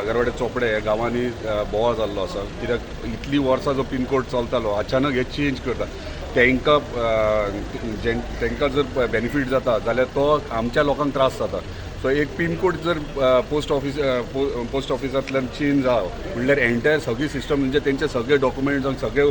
आगरवाडे चोपडे ह्या गांवांनी बोवाळ जाल्लो आसा, कित्याक इतलीं वर्सां जो पिनकोड चलतालो, अचानक हे चेंज करता. तांकां तांकां जर बेनिफीट जाता जाल्यार तो आमच्या लोकांक त्रास जाता. सो एक पिनकोड जर पोस्ट ऑफिसांतल्यान चेंज जावं म्हणल्यार एंटायर सगळी सिस्टम, म्हणजे तेंचे सगळे डॉक्युमेंट्स आनी सगळे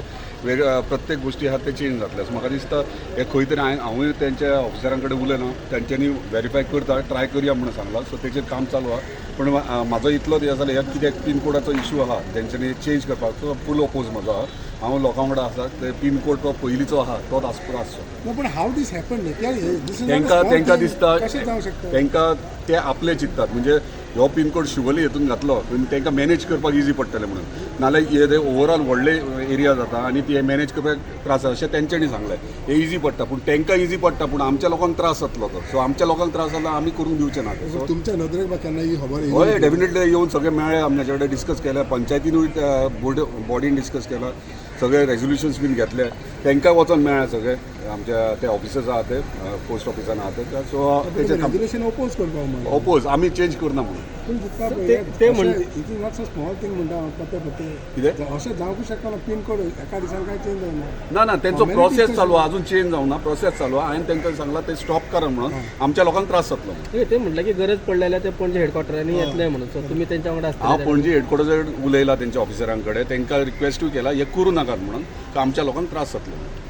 वेग प्रत्येक गोश्टी आहा ते चेंज जातले. सो म्हाका दिसता हे खंय तरी हांवें हांवूय तेंच्या ऑफिसरां कडेन उलयना, तेंच्यांनी वेरीफाय करता, ट्राय करया म्हणून सांगलां. सो तेचेर काम चालू आहा. पूण म्हाजो इतलोच हें जालें, ह्या कित्याक पिनकोडाचो इशू आहा, तेंच्यांनी चेंज करपाक सो फूल ओपोज म्हजो आहा. हांव लोकां वांगडा आसा. ते पिनकोड तो पयलींचो आहा तोच आसचो. No, पण हाव दीस हॅपन? तांकां तांकां दिसता कशें जावं शकता? तांकां ते आपले चिंततात, म्हणजे हो पिनकोड शिवोली हेतून घातलो पूण तांकां मॅनेज करपाक इजी पडटलें म्हणून. नाल्यार हे ओवरऑल व्हडले एरिया जाता आनी ते मॅनेज करपाक त्रास जाता अशें तेंच्यांनी सांगलें. हे इजी पडटा, पूण तांकां इजी पडटा, पूण आमच्या लोकांक त्रास जातलो तो. सो आमच्या लोकांक त्रास जालो, आमी करूंक दिवचे ना ते. सो तुमच्या नदरेक बा केन्ना ही खबर येयली? हय, डेफिनेटली येवन सगळे मेळ्ळे, आमच्या कडेन डिस्कस केलें, पंचायतीनूय बोर्ड बॉडीन डिस्कस केलां, सगळे रेजोल्युशन्स बीन घेतले. तांकां वचोन मेळ्ळे सगळे आमच्या ते ऑफिसर्स आहा ते पोस्ट ऑफिसान आहा ते. सो तेचेर काम रेग्युलेशन ओपोज करपाक म्हणून. ओपोज, आमी चेंज करना म्हणून. पूण जितका ते म्हण- It is not so small thing म्हणटा हांव, पत्ते पत्ते. कितें? अशें जावंक शकना, पिनकोड एका दिसान काय चेंज जायना. ना ना, तेंचो Formalities process कशें? चालू आहा, अजून चेंज जावना, प्रोसेस चालू आहा. हांवें तांकां सांगलां ते स्टॉप करा म्हणून, आमच्या लोकांक त्रास जातलो म्हणून. ते म्हटलं की गरज पडली जाल्यार ते पणजे हेडक्वॉर्टरांनी येतले म्हणून. सो तुमी तेंच्या वांगडा हांव आसतले? पणजी हेडक्वॉर्टर्स उलयला तेंच्या ऑफिसरां कडेन, तांकां रिक्वेस्टूय केला हे करूं नाकात म्हणून, आमच्या लोकांक त्रास जातलो.